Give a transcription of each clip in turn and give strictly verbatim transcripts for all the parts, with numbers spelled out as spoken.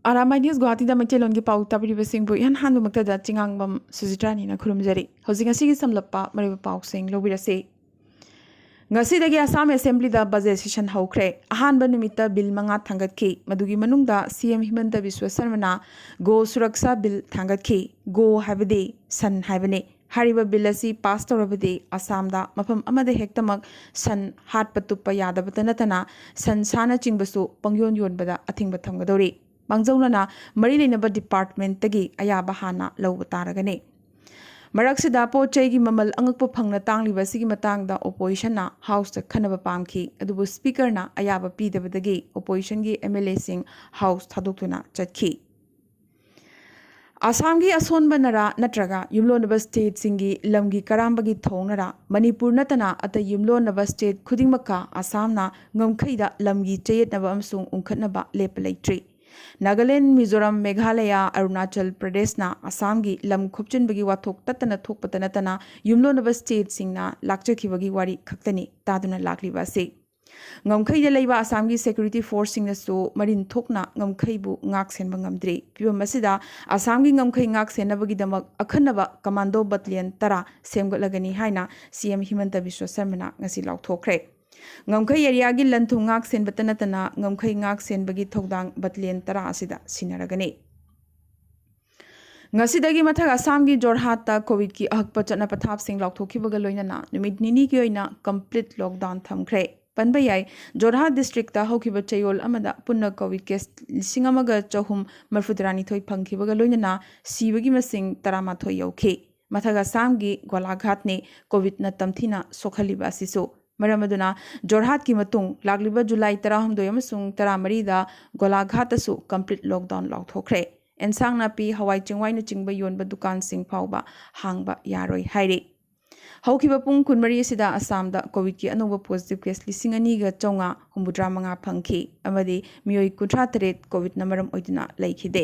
R ꯑꯥꯏ news ꯒꯨꯋꯥꯍꯥꯇꯤꯗ ꯃꯩꯇꯩꯂꯣꯟꯒꯤ ꯄꯥꯎ ꯇꯥꯕꯤꯔꯤꯕꯁꯤꯡꯕꯨ ꯏꯍꯥꯟ ꯍꯥꯟꯕꯃꯛꯇꯗ ꯆꯤꯉꯥꯡꯕꯝ ꯁꯨꯖꯤꯇ꯭ꯔꯥꯅꯤꯅ ꯈꯨꯔꯨꯝꯖꯔꯤ꯫ ꯍꯧꯖꯤꯛ ꯉꯁꯤꯒꯤ ꯁꯝꯂꯞꯄ ꯃꯔꯨꯑꯣꯏꯕ ꯄꯥꯎꯁꯤꯡ ꯂꯧꯕꯤꯔꯁꯤ꯫ ꯉꯁꯤꯗꯒꯤ ꯑꯁꯥꯝ ꯑꯦꯁꯦꯝꯕ꯭ꯂꯤꯗ ꯕꯖꯦꯠ ꯁꯦꯁꯟ ꯍꯧꯈ꯭ꯔꯦ꯫ ꯑꯍꯥꯟꯕ ꯅꯨꯃꯤꯠꯇ ꯕꯤꯜ ꯃꯉꯥ ꯊꯥꯡꯒꯠꯈꯤ꯫ ꯃꯗꯨꯒꯤ ꯃꯅꯨꯡꯗ ꯁꯤ M ꯍꯤꯃꯟꯇ Visva ꯁꯔꯃꯅ GO Suraksha bill ꯊꯥꯡꯒꯠꯈꯤ꯫ GO ꯍꯥꯏꯕꯗꯤ ꯁꯟ ꯍꯥꯏꯕꯅꯤ꯫ ꯍꯥꯏꯔꯤꯕ ꯕꯤꯜ ꯑꯁꯤ ꯄꯥꯁ ꯇꯧꯔꯕꯗꯤ ꯑꯁꯥꯝꯗ ꯃꯐꯝ ꯑꯃꯗ ꯍꯦꯛꯇꯃꯛ ꯁꯟ ꯍꯥꯠꯄ ꯇꯨꯞꯄ ꯌꯥꯗꯕꯇ ꯅꯠꯇꯅ ꯁꯟ ꯁꯥꯅꯆꯤꯡꯕꯁꯨ ꯄꯪꯌꯣꯟ ꯌꯣꯟꯕꯗ ꯑꯊꯤꯡꯕ ꯊꯝꯒꯗꯧꯔꯤ꯫ ꯃꯥꯡꯖꯧꯅꯅ ꯃꯔꯤ ꯂꯩꯅꯕ ꯗꯤꯄꯥꯔꯠꯃꯦꯟꯠꯇꯒꯤ ꯑꯌꯥꯕ ꯍꯥꯟꯅ ꯂꯧꯕ ꯇꯥꯔꯒꯅꯤ꯫ ꯃꯔꯛꯁꯤꯗ ꯄꯣꯠ ꯆꯩꯒꯤ ꯃꯃꯜ ꯑꯉꯛꯄ ꯐꯪꯅ ꯇꯥꯡꯂꯤꯕ ꯑꯁꯤꯒꯤ ꯃꯇꯥꯡꯗ ꯑꯣꯄꯣꯖꯤꯁꯟꯅ ꯍꯥꯎꯁꯇ ꯈꯟꯅꯕ ꯄꯥꯝꯈꯤ꯫ ꯑꯗꯨꯕꯨ ꯁ꯭ꯄꯤꯀꯔꯅ ꯑꯌꯥꯕ ꯄꯤꯗꯕꯗꯒꯤ ꯑꯣꯄꯣꯖꯤꯁꯟꯒꯤ ꯑꯦꯝ ꯑꯦꯜ ꯑꯦꯁꯤꯡ ꯍꯥꯎꯁ ꯊꯥꯗꯣꯛꯇꯨꯅ ꯆꯠꯈꯤ꯫ ꯑꯁꯥꯝꯒꯤ ꯑꯁꯣꯟꯕ ꯅꯔꯥ ꯅꯠꯇ꯭ꯔꯒ ꯌꯨꯝꯂꯣꯟꯅꯕ ꯁ꯭ꯇꯦꯠꯁꯤꯡꯒꯤ ꯂꯝꯒꯤ ꯀꯔꯥꯝꯕꯒꯤ ꯊꯧꯑꯣꯡꯅꯔ ꯃꯅꯤꯄꯨꯔ ꯅꯠꯇꯅ ꯑꯇꯩ ꯌꯨꯝꯂꯣꯟꯅꯕ ꯁ꯭ꯇꯦꯠ ꯈꯨꯗꯤꯡꯃꯛꯀ ꯑꯁꯥꯝꯅ ꯉꯝꯈꯩꯗ ꯂꯝꯒꯤ ꯆꯌꯦꯠꯅꯕ ꯑꯃꯁꯨꯡ ꯎꯪꯈꯠꯅꯕ ꯂꯦꯞꯄ ꯂꯩꯇ꯭ꯔꯤ꯫ ꯅꯥꯒꯥꯂꯦꯟ, ꯃꯤꯖꯣꯔꯥꯝ, ꯃꯦꯘꯥꯂꯌꯥ, ꯑꯔꯨꯅꯥꯆꯜ ꯄ꯭ꯔꯗꯦꯁꯅ ꯑꯁꯥꯝꯒꯤ ꯂꯝ ꯈꯣꯞꯆꯤꯟꯕꯒꯤ ꯋꯥꯊꯣꯛ ꯇꯠꯇꯅ ꯊꯣꯛꯄꯇ ꯅꯠꯇꯅ ꯌꯨꯝꯂꯣꯟꯅꯕ ꯁ꯭ꯇꯦꯠꯁꯤꯡꯅ ꯂꯥꯛꯆꯈꯤꯕꯒꯤ ꯋꯥꯔꯤ ꯈꯛꯇꯅꯤ ꯇꯥꯗꯨꯅ ꯂꯥꯛꯂꯤꯕ ꯑꯁꯤ꯫ ꯉꯝꯈꯩꯗ ꯂꯩꯕ ꯑꯁꯥꯝꯒꯤ ꯁꯦꯀ꯭ꯌꯨꯔꯤꯇꯤ ꯐꯣꯔꯁꯁꯤꯡꯅꯁꯨ ꯃꯔꯤꯟ ꯊꯣꯛꯅ ꯉꯝꯈꯩꯕꯨ ꯉꯥꯛ ꯁꯦꯟꯕ ꯉꯝꯗ꯭ꯔꯤ꯫ ꯐꯤꯚꯝ ꯑꯁꯤꯗ ꯑꯁꯥꯝꯒꯤ ꯉꯝꯈꯩ ꯉꯥꯛ ꯁꯦꯟꯅꯕꯒꯤꯗꯃꯛ ꯑꯈꯟꯅꯕ ꯀꯃꯥꯟꯗꯣ ꯕꯠꯂꯤꯌꯟ ꯇꯔꯥ ꯁꯦꯝꯒꯠꯂꯒꯅꯤ ꯍꯥꯏꯅ ꯁꯤ ꯑꯦꯝ ꯍꯤꯃꯟꯇ ꯕꯤꯁ꯭ꯋ ꯁꯔꯃꯅ ꯉꯁꯤ ꯂꯥꯎꯊꯣꯛꯈ꯭ꯔꯦ꯫ ꯉꯝꯈꯩ ꯑꯦꯔꯤꯌꯥꯒꯤ ꯂꯟ ꯊꯨꯝ ꯉꯥꯛ ꯁꯦꯟꯕꯇ ꯅꯠꯇꯅ ꯉꯝꯈꯩ ꯉꯥꯛ ꯁꯦꯟꯕꯒꯤ ꯊꯧꯗꯥꯡ ꯕꯠꯂꯤꯌꯟ ꯇꯔꯥ ꯑꯁꯤꯗ ꯁꯤꯟꯅꯔꯒꯅꯤ꯫ ꯉꯁꯤꯗꯒꯤ ꯃꯊꯛ ꯑꯁꯥꯝꯒꯤ ꯖꯣꯔꯍꯥꯠꯇ ꯀꯣꯚꯤꯗꯀꯤ ꯑꯍꯛꯄ ꯆꯠꯅ ꯄꯊꯥꯞꯁꯤꯡ ꯂꯥꯎꯊꯣꯛꯈꯤꯕꯒ ꯂꯣꯏꯅꯅ ꯅꯨꯃꯤꯠ ꯅꯤꯅꯤꯒꯤ ꯑꯣꯏꯅ ꯀꯝꯄ꯭ꯂꯤꯠ ꯂꯣꯛꯗꯥꯎꯟ ꯊꯝꯈ꯭ꯔꯦ꯫ ꯄꯟꯕ ꯌꯥꯏ, ꯖꯣꯔꯍꯥꯠ ꯗꯤꯁꯇ꯭ꯔꯤꯛꯇ ꯍꯧꯈꯤꯕ ꯆꯌꯣꯜ ꯑꯃꯗ ꯄꯨꯟꯅ ꯀꯣꯚꯤꯗ ꯀꯦꯁ ꯂꯤꯁꯤꯡ ꯑꯃꯒ ꯆꯍꯨꯝ ꯃꯔꯤꯐꯨꯇꯔꯥꯅꯤꯊꯣꯏ ꯐꯪꯈꯤꯕꯒ ꯂꯣꯏꯅꯅ ꯁꯤꯕꯒꯤ ꯃꯁꯤꯡ ꯇꯔꯥꯃꯥꯊꯣꯏ ꯌꯧꯈꯤ꯫ ꯃꯊꯛ ꯑꯁꯥꯝꯒꯤ ꯒꯣꯂꯥꯘꯥꯠꯅꯤ ꯀꯣꯚꯤꯗꯅ ꯇꯝꯊꯤꯅ ꯁꯣꯛꯍꯜꯂꯤꯕ ꯑꯁꯤꯁꯨ꯫ ꯃꯔꯝ ꯑꯗꯨꯅ ꯖꯣꯔꯍꯥꯠꯀꯤ ꯃꯇꯨꯡ ꯂꯥꯛꯂꯤꯕ ꯖꯨꯂꯥꯏ ꯇꯔꯥꯍꯨꯝꯗꯣꯏ ꯑꯃꯁꯨꯡ ꯇꯔꯥꯃꯔꯤꯗ ꯒꯣꯂꯥꯘꯥꯠꯇꯁꯨ ꯀꯝꯄ꯭ꯂꯤꯠ ꯂꯣꯛꯗꯥꯎꯟ ꯂꯥꯎꯊꯣꯛꯈ꯭ꯔꯦ꯫ ꯑꯦꯟꯁꯥꯡ ꯅꯥꯄꯤ, ꯍꯋꯥꯏ ꯆꯦꯡꯋꯥꯏꯅꯆꯤꯡꯕ ꯌꯣꯟꯕ ꯗꯨꯀꯥꯟꯁꯤꯡ ꯐꯥꯎꯕ ꯍꯥꯡꯕ ꯌꯥꯔꯣꯏ ꯍꯥꯏꯔꯤ꯫ ꯍꯧꯈꯤꯕ ꯄꯨꯡ ꯀꯨꯟꯃꯔꯤ ꯑꯁꯤꯗ ꯑꯁꯥꯝꯗ ꯀꯣꯚꯤꯗꯀꯤ ꯑꯅꯧꯕ ꯄꯣꯖꯤꯇꯤꯚ ꯀꯦꯁ ꯂꯤꯁꯤꯡ ꯑꯅꯤꯒ ꯆꯥꯝꯃꯉꯥ ꯍꯨꯝꯐꯨꯇꯔꯥ ꯃꯉꯥ ꯐꯪꯈꯤ ꯑꯃꯗꯤ ꯃꯤꯑꯣꯏ ꯀꯨꯟꯊ꯭ꯔꯥ ꯇꯔꯦꯠ ꯀꯣꯚꯤꯗꯅ ꯃꯔꯝ ꯑꯣꯏꯗꯨꯅ ꯂꯩꯈꯤꯗꯦ꯫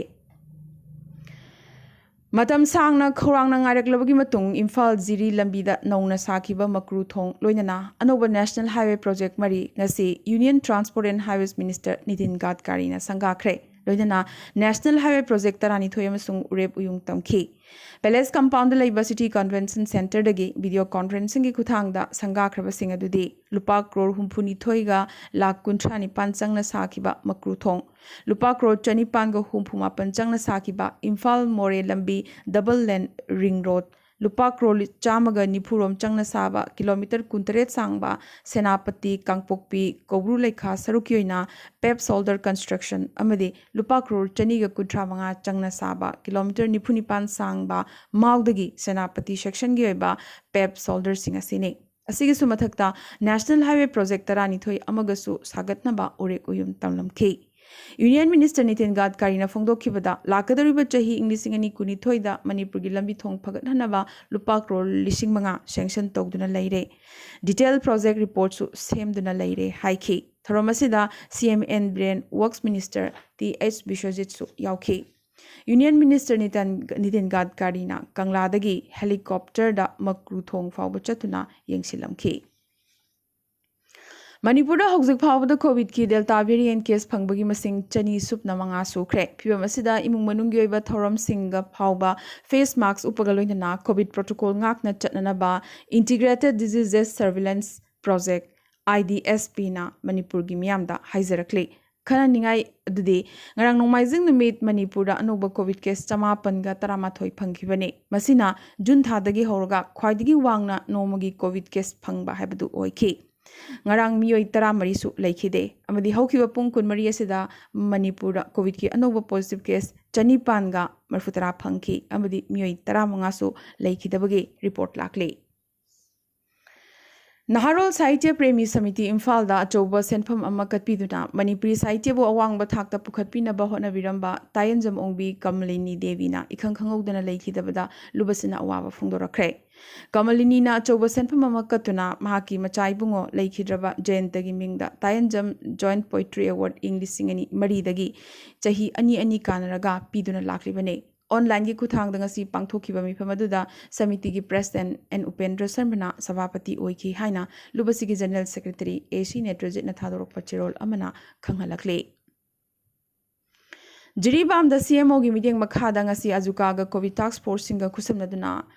ꯃꯇꯝ ꯁꯥꯡꯅ ꯈꯧꯔꯥꯡꯅ ꯉꯥꯏꯔꯛꯂꯕꯒꯤ ꯃꯇꯨꯡ ꯏꯝꯐꯥꯜ ꯖꯤꯔꯤ ꯂꯝꯕꯤꯗ ꯅꯧꯅ ꯁꯥꯈꯤꯕ ꯃꯀ꯭ꯔꯨ ꯊꯣꯡ ꯂꯣꯏꯅꯅ ꯑꯅꯧꯕ ꯅꯦꯁꯅꯦꯜ ꯍꯥꯏꯋꯦ ꯄ꯭ꯔꯣꯖꯦꯛ ꯃꯔꯤ ꯉꯁꯤ union transport and ꯍꯥꯏꯋꯦꯁ minister Nitin ꯒꯗꯀꯥꯔꯤꯅ ꯁꯪꯒꯥꯈ꯭ꯔꯦ꯫ ꯂꯣꯏꯅꯅ ꯅꯦꯁꯅꯦꯜ ꯍꯥꯏꯋꯦ ꯄ꯭ꯔꯣꯖꯦꯛ ꯇꯔꯥꯅꯤꯊꯣꯏ ꯑꯃꯁꯨꯡ ꯎꯔꯦꯞ ꯎꯌꯨꯡ ꯇꯝꯈꯤ꯫ ꯄꯦꯂꯦꯁ ꯀꯝꯄꯥꯎꯟꯗ ꯂꯩꯕ ꯁꯤꯇꯤ ꯀꯟꯚꯦꯟꯁꯟ ꯁꯦꯟꯇꯔꯗꯒꯤ ꯚꯤꯗꯤꯑꯣ ꯀꯣꯟꯐꯔꯦꯟꯁꯤꯡꯒꯤ ꯈꯨꯠꯊꯥꯡꯗ ꯁꯪꯒꯥꯈ꯭ꯔꯕꯁꯤꯡ ꯑꯗꯨꯗꯤ ꯂꯨꯄꯥ ꯀ꯭ꯔꯣꯔ ꯍꯨꯝꯐꯨꯅꯤꯊꯣꯏꯒ ꯂꯥꯈ ꯀꯨꯟꯊ꯭ꯔꯥ ꯅꯤꯄꯥꯟ ꯆꯪꯅ ꯁꯥꯈꯤꯕ ꯃꯀ꯭ꯔꯨ ꯊꯣꯡ, ꯂꯨꯄꯥ ꯀ꯭ꯔꯣꯔ ꯆꯅꯤꯄꯥꯟꯒ ꯍꯨꯝꯐꯨ ꯃꯥꯄꯟ ꯆꯪꯅ ꯁꯥꯈꯤꯕ ꯏꯝꯐꯥꯜ ꯃꯣꯔꯦ ꯂꯝꯕꯤ ꯗꯕꯜ ꯂꯦꯟ ꯔꯤꯡ ꯔꯣꯗ, ꯂꯨꯄꯥ ꯀ꯭ꯔꯣꯔ ꯆꯥꯝꯃꯒ ꯅꯤꯐꯨꯔꯣꯝ ꯆꯪꯅ ꯁꯥꯕ ꯀꯤꯂꯣꯃꯤꯇꯔ ꯀꯨꯟꯇꯔꯦꯠ ꯁꯥꯡꯕ ꯁꯦꯅꯥꯄꯇꯤ ꯀꯥꯡꯄꯣꯛꯄꯤ ꯀꯧꯕ꯭ꯔꯨ ꯂꯩꯈꯥ ꯁꯔꯨꯛꯀꯤ ꯑꯣꯏꯅ ꯄꯦꯞ ꯁꯣꯜꯗꯔ ꯀꯟꯁꯇ꯭ꯔꯛꯁꯟ ꯑꯃꯗꯤ ꯂꯨꯄꯥ ꯀ꯭ꯔꯣꯔ ꯆꯅꯤꯒ ꯀꯨꯟꯊ꯭ꯔꯥ ꯃꯉꯥ ꯆꯪꯅ ꯁꯥꯕ ꯀꯤꯂꯣꯃꯤꯇꯔ ꯅꯤꯐꯨ ꯅꯤꯄꯥꯟ ꯁꯥꯡꯕ ꯃꯥꯎꯗꯒꯤ ꯁꯦꯅꯥꯄꯇꯤ ꯁꯦꯛꯁꯟꯒꯤ ꯑꯣꯏꯕ ꯄꯦꯞ ꯁꯣꯜꯗꯔꯁꯤꯡ ꯑꯁꯤꯅꯤ꯫ ꯑꯁꯤꯒꯤꯁꯨ ꯃꯊꯛꯇ ꯅꯦꯁꯅꯦꯜ ꯍꯥꯏꯋꯦ ꯄ꯭ꯔꯣꯖꯦꯛ ꯇꯔꯥꯅꯤꯊꯣꯏ ꯑꯃꯒꯁꯨ ꯁꯥꯒꯠꯅꯕ ꯎꯔꯦꯛ ꯎꯌꯨꯝ ꯇꯝꯂꯝꯈꯤ꯫ ꯌꯨꯅꯤꯌꯟ ꯃꯤꯅꯤꯁꯇꯔ ꯅꯤꯇꯤꯟ ꯒꯗꯀꯥꯔꯤꯅ ꯐꯣꯡꯗꯣꯛꯈꯤꯕꯗ, ꯂꯥꯛꯀꯗꯧꯔꯤꯕ ꯆꯍꯤ ꯏꯪ ꯂꯤꯁꯤꯡ ꯑꯅꯤ ꯀꯨꯟꯅꯤꯊꯣꯏꯗ ꯃꯅꯤꯄꯨꯔꯒꯤ ꯂꯝꯕꯤ ꯊꯣꯡ ꯐꯒꯠꯍꯟꯅꯕ ꯂꯨꯄꯥ ꯀ꯭ꯔꯣꯔ ꯂꯤꯁꯤꯡ ꯃꯉꯥ ꯁꯦꯡꯁꯟ ꯇꯧꯗꯨꯅ ꯂꯩꯔꯦ꯫ ꯗꯤꯇꯦꯜ ꯄ꯭ꯔꯣꯖꯦꯛ ꯔꯤꯄꯣꯔꯠꯁꯨ ꯁꯦꯝꯗꯨꯅ ꯂꯩꯔꯦ ꯍꯥꯏꯈꯤ꯫ ꯊꯧꯔꯝ ꯑꯁꯤꯗ C M N Biren, works minister T H ꯕꯤꯁ꯭ꯋꯖꯤꯠꯁꯨ ꯌꯥꯎꯈꯤ꯫ ꯌꯨꯅꯤꯌꯟ ꯃꯤꯅꯤꯁꯇꯔ ꯅꯤꯇꯟ-, ꯅꯤꯇꯤꯟ ꯒꯗꯀꯥꯔꯤꯅ ꯀꯪꯂꯥꯗꯒꯤ ꯍꯦꯂꯤꯀꯣꯞꯇꯔꯗ ꯃꯀ꯭ꯔꯨ ꯊꯣꯡ ꯐꯥꯎꯕ ꯆꯠꯇꯨꯅ ꯌꯦꯡꯁꯤꯜꯂꯝꯈꯤ꯫ ꯃꯅꯤꯄꯨꯔꯗ ꯍꯧꯖꯤꯛ ꯐꯥꯎꯕꯗ ꯀꯣꯚꯤꯗꯀꯤ ꯗꯦꯜꯇꯥ ꯚꯦꯔꯤꯌꯦꯟ ꯀꯦꯁ ꯐꯪꯕꯒꯤ ꯃꯁꯤꯡ ꯆꯅꯤ ꯁꯨꯞꯅ ꯃꯉꯥ ꯁꯨꯈ꯭ꯔꯦ꯫ ꯐꯤꯚꯝ ꯑꯁꯤꯗ ꯏꯃꯨꯡ ꯃꯅꯨꯡꯒꯤ ꯑꯣꯏꯕ ꯊꯧꯔꯝꯁꯤꯡꯒ ꯐꯥꯎꯕ ꯐꯦꯁ ꯃꯥꯛꯁ ꯎꯞꯄꯒ ꯂꯣꯏꯅꯅ ꯀꯣꯚꯤꯗ ꯄ꯭ꯔꯣꯇꯣꯀꯣꯜ ꯉꯥꯛꯅ ꯆꯠꯅꯅꯕ integrated disease surveillance project, I D S ꯄꯤꯅ ꯃꯅꯤꯄꯨꯔꯒꯤ ꯃꯤꯌꯥꯝꯗ ꯍꯥꯏꯖꯔꯛꯂꯤ꯫ ꯈꯟꯅꯅꯤꯡꯉꯥꯏ ꯑꯗꯨꯗꯤ, ꯉꯔꯥꯡ ꯅꯣꯡꯃꯥꯏꯖꯤꯡ ꯅꯨꯃꯤꯠ ꯃꯅꯤꯄꯨꯔꯗ ꯑꯅꯧꯕ ꯀꯣꯚꯤꯗ ꯀꯦꯁ ꯆꯃꯥꯄꯟꯒ ꯇꯔꯥꯃꯥꯊꯣꯏ ꯐꯪꯈꯤꯕꯅꯤ꯫ ꯃꯁꯤꯅ ꯖꯨꯟ ꯊꯥꯗꯒꯤ ꯍꯧꯔꯒ ꯈ꯭ꯋꯥꯏꯗꯒꯤ ꯋꯥꯡꯅ ꯅꯣꯡꯃꯒꯤ ꯀꯣꯚꯤꯗ ꯀꯦꯁ ꯐꯪꯕ ꯍꯥꯏꯕꯗꯨ ꯑꯣꯏꯈꯤ꯫ ꯉꯔꯥꯡ ꯃꯤꯑꯣꯏ ꯇꯔꯥꯃꯔꯤꯁꯨ ꯂꯩꯈꯤꯗꯦ ꯑꯃꯗꯤ ꯍꯧꯈꯤꯕ ꯄꯨꯡ ꯀꯨꯟꯃꯔꯤ ꯑꯁꯤꯗ ꯃꯅꯤꯄꯨꯔꯗ ꯀꯣꯚꯤꯗꯀꯤ ꯑꯅꯧꯕ ꯄꯣꯖꯤꯇꯤꯚ ꯀꯦꯁ ꯆꯅꯤꯄꯥꯟꯒ ꯃꯔꯤꯐꯨꯇꯔꯥ ꯐꯪꯈꯤ ꯑꯃꯗꯤ ꯃꯤꯑꯣꯏ ꯇꯔꯥꯃꯉꯥꯁꯨ ꯂꯩꯈꯤꯗꯕꯒꯤ ꯔꯤꯄꯣꯔꯠ ꯂꯥꯛꯂꯤ꯫ ꯅꯍꯥꯔꯣꯜ ꯁꯥꯍꯤꯇ꯭ꯌ ꯄ꯭ꯔꯦꯃꯤ ꯁꯃꯤꯇꯤ ꯏꯝꯐꯥꯜꯗ ꯑꯆꯧꯕ ꯁꯦꯟꯐꯝ ꯑꯃ ꯀꯠꯄꯤꯗꯨꯅ ꯃꯅꯤꯄꯨꯔꯤ ꯁꯥꯍꯤꯇ꯭ꯌꯕꯨ ꯑꯋꯥꯡꯕ ꯊꯥꯛꯇ ꯄꯨꯈꯠꯄꯤꯅꯕ ꯍꯣꯠꯅꯕꯤꯔꯝꯕ ꯇꯥꯌꯦꯟꯖꯝ ꯑꯣꯡꯕꯤ ꯀꯃꯂꯤꯅꯤ ꯗꯦꯕꯤꯅ ꯏꯈꯪ ꯈꯪꯍꯧꯗꯅ ꯂꯩꯈꯤꯗꯕꯗ ꯂꯨꯕꯁꯤꯅ ꯑꯋꯥꯕ ꯐꯣꯡꯗꯣꯔꯛꯈ꯭ꯔꯦ꯫ ꯀꯃꯂꯤꯅꯤꯅ ꯑꯆꯧꯕ ꯁꯦꯟꯐꯝ ꯑꯃ ꯀꯠꯇꯨꯅ ꯃꯍꯥꯛꯀꯤ ꯃꯆꯥ ꯏꯕꯨꯡꯉꯣ ꯂꯩꯈꯤꯗ꯭ꯔꯕ ꯖꯌꯟꯇꯒꯤ ꯃꯤꯡꯗ ꯇꯥꯌꯦꯟꯖꯝ ꯖꯣꯏꯟꯠ ꯄꯣꯏꯇ꯭ꯔꯤ ꯑꯦꯋꯥꯔꯗ ꯏꯪ ꯂꯤꯁꯤꯡ ꯑꯅꯤ ꯃꯔꯤꯗꯒꯤ ꯆꯍꯤ ꯑꯅꯤ ꯑꯅꯤ ꯀꯥꯟꯅꯔꯒ ꯄꯤꯗꯨꯅ ꯂꯥꯛꯂꯤꯕꯅꯤ꯫ ꯑꯣꯟꯂꯥꯏꯟꯒꯤ ꯈꯨꯠꯊꯥꯡꯗ ꯉꯁꯤ ꯄꯥꯡꯊꯣꯛꯈꯤꯕ ꯃꯤꯐꯝ ꯑꯗꯨꯗ ꯁꯃꯤꯇꯤꯒꯤ ꯄ꯭ꯔꯦꯁꯤꯗꯦꯟꯠ ꯑꯦꯟ ꯎꯄꯦꯟꯗ꯭ꯔ ꯁꯔꯃꯅ ꯁꯚꯥꯄꯇꯤ ꯑꯣꯏꯈꯤ ꯍꯥꯏꯅ ꯂꯨꯕꯁꯤꯒꯤ ꯖꯦꯅꯔꯦꯜ ꯁꯦꯀ꯭ꯔꯦꯇꯔꯤ ꯑꯦ ꯁꯤ ꯅꯦꯇ꯭ꯔꯖꯤꯠꯅ ꯊꯥꯗꯣꯔꯛꯄ ꯆꯦꯔꯣꯜ ꯑꯃꯅ ꯈꯪꯍꯜꯂꯛꯂꯤ꯫ ꯖꯤꯔꯤꯕꯥꯝꯗ ꯁꯤꯑꯦꯝꯑꯣꯒꯤ ꯃꯤꯠꯌꯦꯡ ꯃꯈꯥꯗ ꯉꯁꯤ ꯑꯖꯨꯀꯥꯒ ꯀꯣꯚꯤꯗ ꯇꯥꯁ꯭ꯛ ꯐꯣꯔꯁꯁꯤꯡꯒ ꯈꯨꯠꯁꯝꯅꯗꯨꯅ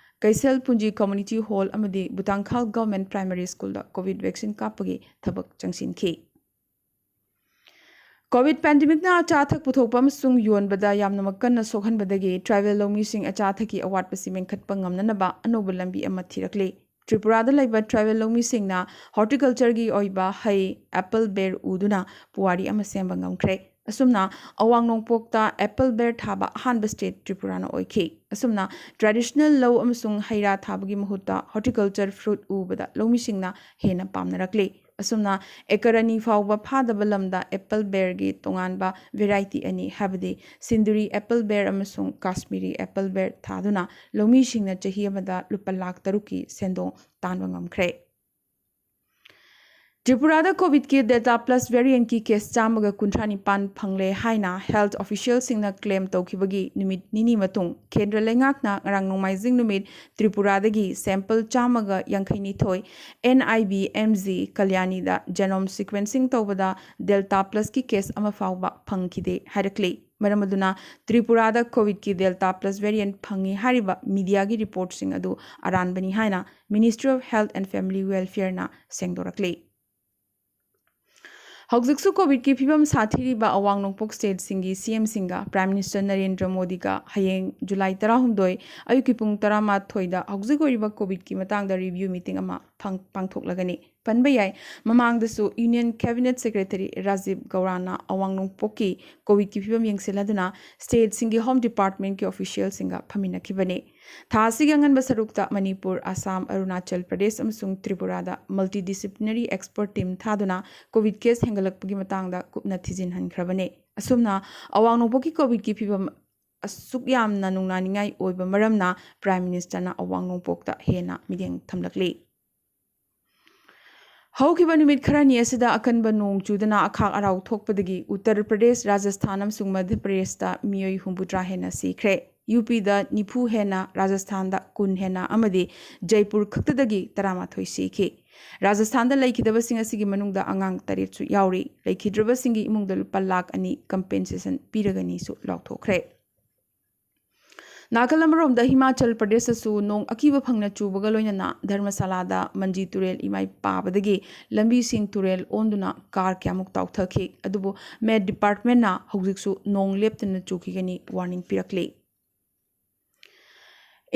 ꯀꯩꯁꯦꯜ ꯄꯨꯟꯖꯤ ꯀꯝꯃ꯭ꯌꯨꯅꯤꯇꯤ ꯍꯣꯜ ꯑꯃꯗꯤ ꯕꯨꯇꯥꯡꯈꯥꯜ ꯒꯚꯔꯟꯃꯦꯟꯠ ꯄ꯭ꯔꯥꯏꯃꯥꯔꯤ ꯁ꯭ꯀꯨꯜꯗ ꯀꯣꯚꯤꯗ ꯚꯦꯛꯁꯤꯟ ꯀꯥꯞꯄꯒꯤ ꯊꯕꯛ ꯆꯪꯁꯤꯟꯈꯤ꯫ ꯀꯣꯚꯤꯗ ꯄꯦꯟꯗꯦꯃꯤꯛꯅ ꯑꯆꯥ ꯑꯊꯛ ꯄꯨꯊꯣꯛꯄ ꯑꯃꯁꯨꯡ ꯌꯣꯟꯕꯗ ꯌꯥꯝꯅꯃꯛ ꯀꯟꯅ ꯁꯣꯛꯍꯟꯕꯗꯒꯤ ꯇ꯭ꯔꯥꯏꯕꯦꯜ ꯂꯧꯃꯤꯁꯤꯡ ꯑꯆꯥ ꯑꯊꯛꯀꯤ ꯑꯋꯥꯠꯄꯁꯤ ꯃꯦꯟꯈꯠꯄ ꯉꯝꯅꯅꯕ ꯑꯅꯧꯕ ꯂꯝꯕꯤ ꯑꯃ ꯊꯤꯔꯛꯂꯤ꯫ ꯇ꯭ꯔꯤꯄꯨꯔꯥꯗ ꯂꯩꯕ ꯇ꯭ꯔꯥꯏꯕꯦꯜ ꯂꯧꯃꯤꯁꯤꯡꯅ ꯍꯣꯔꯇꯤꯀꯜꯆꯔꯒꯤ ꯑꯣꯏꯕ ꯍꯩ, ꯑꯦꯄꯜ, ꯕꯦꯔ ꯎꯗꯨꯅ ꯄꯨꯋꯥꯔꯤ ꯑꯃ ꯁꯦꯝꯕ ꯉꯝꯈ꯭ꯔꯦ꯫ ꯑꯁꯨꯝꯅ ꯑꯋꯥꯡ ꯅꯣꯡꯄꯣꯛꯇ ꯑꯦꯄꯜ ꯕꯦꯔ ꯊꯥꯕ ꯑꯍꯥꯟꯕ ꯁ꯭ꯇꯦꯠ ꯇ꯭ꯔꯤꯄꯨꯔꯥꯅ ꯑꯣꯏꯈꯤ꯫ ꯑꯁꯨꯝꯅ ꯇ꯭ꯔꯦꯗꯤꯁꯅꯦꯜ ꯂꯧ ꯑꯃꯁꯨꯡ ꯍꯩ ꯔꯥ ꯊꯥꯕꯒꯤ ꯃꯍꯨꯠꯇ ꯍꯣꯔꯇꯤꯀꯜꯆꯔ ꯐ꯭ꯔꯨꯠ ꯎꯕꯗ ꯂꯧꯃꯤꯁꯤꯡꯅ ꯍꯦꯟꯅ ꯄꯥꯝꯅꯔꯛꯂꯤ꯫ ꯑꯁꯨꯝꯅ ꯑꯦꯀꯔ ꯑꯅꯤ ꯐꯥꯎꯕ ꯐꯥꯗꯕ ꯂꯝꯗ ꯑꯦꯄꯜ ꯕꯦꯔꯒꯤ ꯇꯣꯉꯥꯟꯕ ꯚꯦꯔꯥꯏꯇꯤ ꯑꯅꯤ, ꯍꯥꯏꯕꯗꯤ ꯁꯤꯟꯗꯨꯔꯤ ꯑꯦꯄꯜ ꯕꯦꯔ ꯑꯃꯁꯨꯡ ꯀꯥꯁꯃꯤꯔꯤ ꯑꯦꯄꯜ ꯕꯦꯔ ꯊꯥꯗꯨꯅ ꯂꯧꯃꯤꯁꯤꯡꯅ ꯆꯍꯤ ꯑꯃꯗ ꯂꯨꯄꯥ ꯂꯥꯈ ꯇꯔꯨꯛꯀꯤ ꯁꯦꯟꯗꯣꯡ ꯇꯥꯟꯕ ꯉꯝꯈ꯭ꯔꯦ꯫ ꯇ꯭ꯔꯤꯄꯨꯔꯥꯗ ꯀꯣꯚꯤꯗꯀꯤ ꯗꯦꯜꯇꯥ ꯄ꯭ꯂꯁ ꯚꯦꯔꯤꯌꯦꯟꯠꯀꯤ ꯀꯦꯁ ꯆꯥꯝꯃꯒ ꯀꯨꯟꯊ꯭ꯔꯥ ꯅꯤꯄꯥꯟ ꯐꯪꯂꯦ ꯍꯥꯏꯅ ꯍꯦꯜꯊ ꯑꯣꯐꯤꯁꯤꯌꯦꯜꯁꯤꯡꯅ ꯀ꯭ꯂꯦꯝ ꯇꯧꯈꯤꯕꯒꯤ ꯅꯨꯃꯤꯠ ꯅꯤꯅꯤ ꯃꯇꯨꯡ, ꯀꯦꯟꯗ꯭ꯔ ꯂꯩꯉꯥꯛꯅ ꯉꯔꯥꯡ ꯅꯣꯡꯃꯥꯏꯖꯤꯡ ꯅꯨꯃꯤꯠ ꯇ꯭ꯔꯤꯄꯨꯔꯥꯗꯒꯤ ꯁꯦꯝꯄꯜ ꯆꯥꯝꯃꯒ ꯌꯥꯡꯈꯩꯅꯤꯊꯣꯏ N I B M G ꯀꯂꯌꯥꯅꯤꯗ ꯖꯦꯅꯣꯝ ꯁꯤꯀ꯭ꯋꯦꯟꯁꯤꯡ ꯇꯧꯕꯗ ꯗꯦꯜꯇꯥ ꯄ꯭ꯂꯁꯀꯤ ꯀꯦꯁ ꯑꯃ ꯐꯥꯎꯕ ꯐꯪꯈꯤꯗꯦ ꯍꯥꯏꯔꯛꯂꯤ꯫ ꯃꯔꯝ ꯑꯗꯨꯅ ꯇ꯭ꯔꯤꯄꯨꯔꯥꯗ ꯀꯣꯚꯤꯗꯀꯤ ꯗꯦꯜꯇꯥ ꯄ꯭ꯂꯁ ꯚꯦꯔꯤꯌꯦꯟꯠ ꯐꯪꯉꯤ ꯍꯥꯏꯔꯤꯕ ꯃꯤꯗꯤꯌꯥꯒꯤ ꯔꯤꯄꯣꯔꯠꯁꯤꯡ ꯑꯗꯨ ꯑꯔꯥꯟꯕꯅꯤ ꯍꯥꯏꯅ Ministry of Health and Family Welfareꯅ ꯁꯦꯡꯗꯣꯔꯛꯂꯤ꯫ ꯍꯧꯖꯤꯛꯁꯨ ꯀꯣꯚꯤꯗꯀꯤ ꯐꯤꯕꯝ ꯁꯥꯊꯤꯔꯤꯕ ꯑꯋꯥꯡ ꯅꯣꯡꯄꯣꯛ ꯁ꯭ꯇꯦꯠꯁꯤꯡꯒꯤ ꯁꯤꯑꯦꯝꯁꯤꯡꯒ ꯄ꯭ꯔꯥꯏꯝ ꯃꯤꯅꯤꯁꯇꯔ ꯅꯔꯦꯟꯗ꯭ꯔ ꯃꯣꯗꯤꯒ ꯍꯌꯦꯡ ꯖꯨꯂꯥꯏ ꯇꯔꯥꯍꯨꯝꯗꯣꯏ ꯑꯌꯨꯛꯀꯤ ꯄꯨꯡ ꯇꯔꯥꯃꯥꯊꯣꯏꯗ ꯍꯧꯖꯤꯛ ꯑꯣꯏꯔꯤꯕ ꯀꯣꯚꯤꯗꯀꯤ ꯃꯇꯥꯡꯗ ꯔꯤꯚ꯭ꯌꯨ ꯃꯤꯇꯤꯡ ꯑꯃ ꯐꯪ-, ꯄꯥꯡꯊꯣꯛꯂꯒꯅꯤ꯫ ꯄꯟꯕ ꯌꯥꯏ, ꯃꯃꯥꯡꯗꯁꯨ ꯌꯨꯅꯤꯌꯟ ꯀꯦꯕꯤꯅꯦꯠ ꯁꯦꯀ꯭ꯔꯦꯇꯔꯤ ꯔꯥꯖꯤꯕ ꯒꯧꯔꯥꯅ ꯑꯋꯥꯡ ꯅꯣꯡꯄꯣꯛꯀꯤ ꯀꯣꯚꯤꯗꯀꯤ ꯐꯤꯕꯝ ꯌꯦꯡꯁꯤꯜꯂꯗꯨꯅ ꯁ꯭ꯇꯦꯠꯁꯤꯡꯒꯤ ꯍꯣꯝ ꯗꯤꯄꯥꯔꯠꯃꯦꯟꯠꯀꯤ ꯑꯣꯐꯤꯁꯤꯌꯦꯜꯁꯤꯡꯒ ꯐꯝꯃꯤꯟꯅꯈꯤꯕꯅꯤ꯫ ꯊꯥ ꯑꯁꯤꯒꯤ ꯑꯉꯟꯕ ꯁꯔꯨꯛꯇ ꯃꯅꯤꯄꯨꯔ, ꯑꯁꯥꯝ, ꯑꯔꯨꯅꯥꯆꯜ ꯄ꯭ꯔꯗꯦꯁ ꯑꯃꯁꯨꯡ ꯇ꯭ꯔꯤꯄꯨꯔꯥꯗ ꯃꯜꯇꯤ ꯗꯤꯁꯤꯄ꯭ꯂꯤꯅꯔꯤ ꯑꯦꯛꯁꯄꯔꯠ ꯇꯤꯝ ꯊꯥꯗꯨꯅ ꯀꯣꯚꯤꯗ ꯀꯦꯁ ꯍꯦꯟꯒꯠꯂꯛꯄꯒꯤ ꯃꯇꯥꯡꯗ ꯀꯨꯞꯅ ꯊꯤꯖꯤꯟꯍꯟꯈ꯭ꯔꯕꯅꯤ꯫ ꯑꯁꯨꯝꯅ ꯑꯋꯥꯡ ꯅꯣꯡꯄꯣꯛꯀꯤ ꯀꯣꯚꯤꯗꯀꯤ ꯐꯤꯕꯝ ꯑꯁꯨꯛ ꯌꯥꯝꯅ ꯅꯨꯡꯅꯥꯅꯤꯡꯉꯥꯏ ꯑꯣꯏꯕ ꯃꯔꯝꯅ ꯄ꯭ꯔꯥꯏꯝ ꯃꯤꯅꯤꯁꯇꯔꯅ ꯑꯋꯥꯡ ꯅꯣꯡꯄꯣꯛꯇ ꯍꯦꯟꯅ ꯃꯤꯠꯌꯦꯡ ꯊꯝꯂꯛꯂꯤ꯫ ꯍꯧꯈꯤꯕ ꯅꯨꯃꯤꯠ ꯈꯔꯅꯤ ꯑꯁꯤꯗ ꯑꯀꯟꯕ ꯅꯣꯡ ꯆꯨꯗꯨꯅ ꯑꯈꯥꯛ ꯑꯔꯥꯎ ꯊꯣꯛꯄꯗꯒꯤ ꯎꯠꯇꯔ ꯄ꯭ꯔꯗꯦꯁ, ꯔꯥꯖꯁꯊꯥꯟ ꯑꯃꯁꯨꯡ ꯃꯙ꯭ꯌ ꯄ꯭ꯔꯗꯦꯁꯇ ꯃꯤꯑꯣꯏ ꯍꯨꯝꯐꯨꯇꯔꯥ ꯍꯦꯟꯅ ꯁꯤꯈ꯭ꯔꯦ꯫ ꯌꯨ ꯄꯤꯗ ꯅꯤꯐꯨ ꯍꯦꯟꯅ, ꯔꯥꯖꯁꯊꯥꯟꯗ ꯀꯨꯟ ꯍꯦꯟꯅ ꯑꯃꯗꯤ ꯖꯩꯄꯨꯔ ꯈꯛꯇꯗꯒꯤ ꯇꯔꯥꯃꯥꯊꯣꯏ ꯁꯤꯈꯤ꯫ ꯔꯥꯖꯁꯊꯥꯟꯗ ꯂꯩꯈꯤꯗꯕꯁꯤꯡ ꯑꯁꯤꯒꯤ ꯃꯅꯨꯡꯗ ꯑꯉꯥꯡ ꯇꯔꯦꯠꯁꯨ ꯌꯥꯎꯔꯤ꯫ ꯂꯩꯈꯤꯗ꯭ꯔꯕꯁꯤꯡꯒꯤ ꯏꯃꯨꯡꯗ ꯂꯨꯄꯥ ꯂꯥꯈ ꯑꯅꯤ ꯀꯝꯄꯦꯟꯁꯦꯁꯟ ꯄꯤꯔꯒꯅꯤꯁꯨ ꯂꯥꯎꯊꯣꯛꯈ꯭ꯔꯦ꯫ ꯅꯥꯀꯜ ꯑꯃꯔꯣꯝꯗ ꯍꯤꯃꯥꯆꯜ ꯄ꯭ꯔꯗꯦꯁꯇꯁꯨ ꯅꯣꯡ ꯑꯀꯤꯕ ꯐꯪꯅ ꯆꯨꯕꯒ ꯂꯣꯏꯅꯅ ꯙꯔꯃꯁꯥꯂꯥꯗ ꯃꯟꯖꯤ ꯇꯨꯔꯦꯜ ꯏꯃꯥꯏ ꯄꯥꯕꯗꯒꯤ ꯂꯝꯕꯤꯁꯤꯡ ꯇꯨꯔꯦꯜ ꯑꯣꯟꯗꯨꯅ ꯀꯥꯔ ꯀꯌꯥꯃꯨꯛ ꯇꯥꯎꯊꯈꯤ꯫ ꯑꯗꯨꯕꯨ ꯃꯦꯠ ꯗꯤꯄꯥꯔꯠꯃꯦꯟꯅ ꯍꯧꯖꯤꯛꯁꯨ ꯅꯣꯡ ꯂꯦꯞꯇꯅ ꯆꯨꯈꯤꯒꯅꯤ ꯋꯥꯔꯅꯤꯡ ꯄꯤꯔꯛꯂꯤ꯫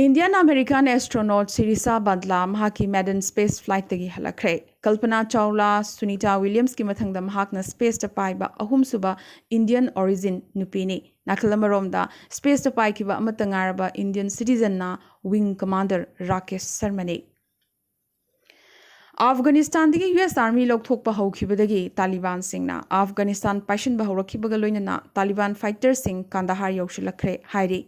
ꯏꯟꯗꯤꯌꯟ ꯑꯃꯦꯔꯤꯀꯥꯟ ꯑꯦꯁꯇ꯭ꯔꯣꯅꯣꯠ ꯁꯤꯔꯤꯁꯥ ꯕꯟꯗ꯭ꯂꯥ ꯃꯍꯥꯛꯀꯤ ꯃꯦꯗꯟ ꯁ꯭ꯄꯦꯁ ꯐ꯭ꯂꯥꯏꯠꯇꯒꯤ ꯍꯜꯂꯛꯈ꯭ꯔꯦ꯫ ꯀꯜꯄꯅꯥ ꯆꯥꯎꯂꯥ, ꯁꯨꯅꯤꯇꯥ ꯋꯤꯂꯤꯌꯝꯁꯀꯤ ꯃꯊꯪꯗ ꯃꯍꯥꯛꯅ ꯁ꯭ꯄꯦꯁꯇ ꯄꯥꯏꯕ ꯑꯍꯨꯝꯁꯨꯕ ꯏꯟꯗꯤꯌꯟ ꯑꯣꯔꯤꯖꯤꯟ ꯅꯨꯄꯤꯅꯤ꯫ ꯅꯥꯀꯜ ꯑꯃꯔꯣꯝꯗ, ꯁ꯭ꯄꯦꯁꯇ ꯄꯥꯏꯈꯤꯕ ꯑꯃꯠꯇ ꯉꯥꯏꯔꯕ ꯏꯟꯗꯤꯌꯟ ꯁꯤꯇꯤꯖꯟꯅ ꯋꯤꯡ ꯀꯃꯥꯟꯗꯔ ꯔꯥꯀꯦꯁ ꯁꯔꯃꯅꯤ꯫ ꯑꯐꯒꯥꯅꯤꯁꯇꯥꯟꯗꯒꯤ ꯌꯨ ꯑꯦꯁ ꯑꯥꯔꯃꯤ ꯂꯧꯊꯣꯛꯄ ꯍꯧꯈꯤꯕꯗꯒꯤ ꯇꯥꯂꯤꯕꯥꯟꯁꯤꯡꯅ ꯑꯐꯒꯥꯅꯤꯁꯇꯥꯟ ꯄꯥꯏꯁꯤꯟꯕ ꯍꯧꯔꯛꯈꯤꯕꯒ ꯂꯣꯏꯅꯅ ꯇꯥꯂꯤꯕꯥꯟ ꯐꯥꯏꯇꯔꯁꯤꯡ ꯀꯥꯟꯗꯍꯥꯔ ꯌꯧꯁꯤꯜꯂꯛꯈ꯭ꯔꯦ ꯍꯥꯏꯔꯤ꯫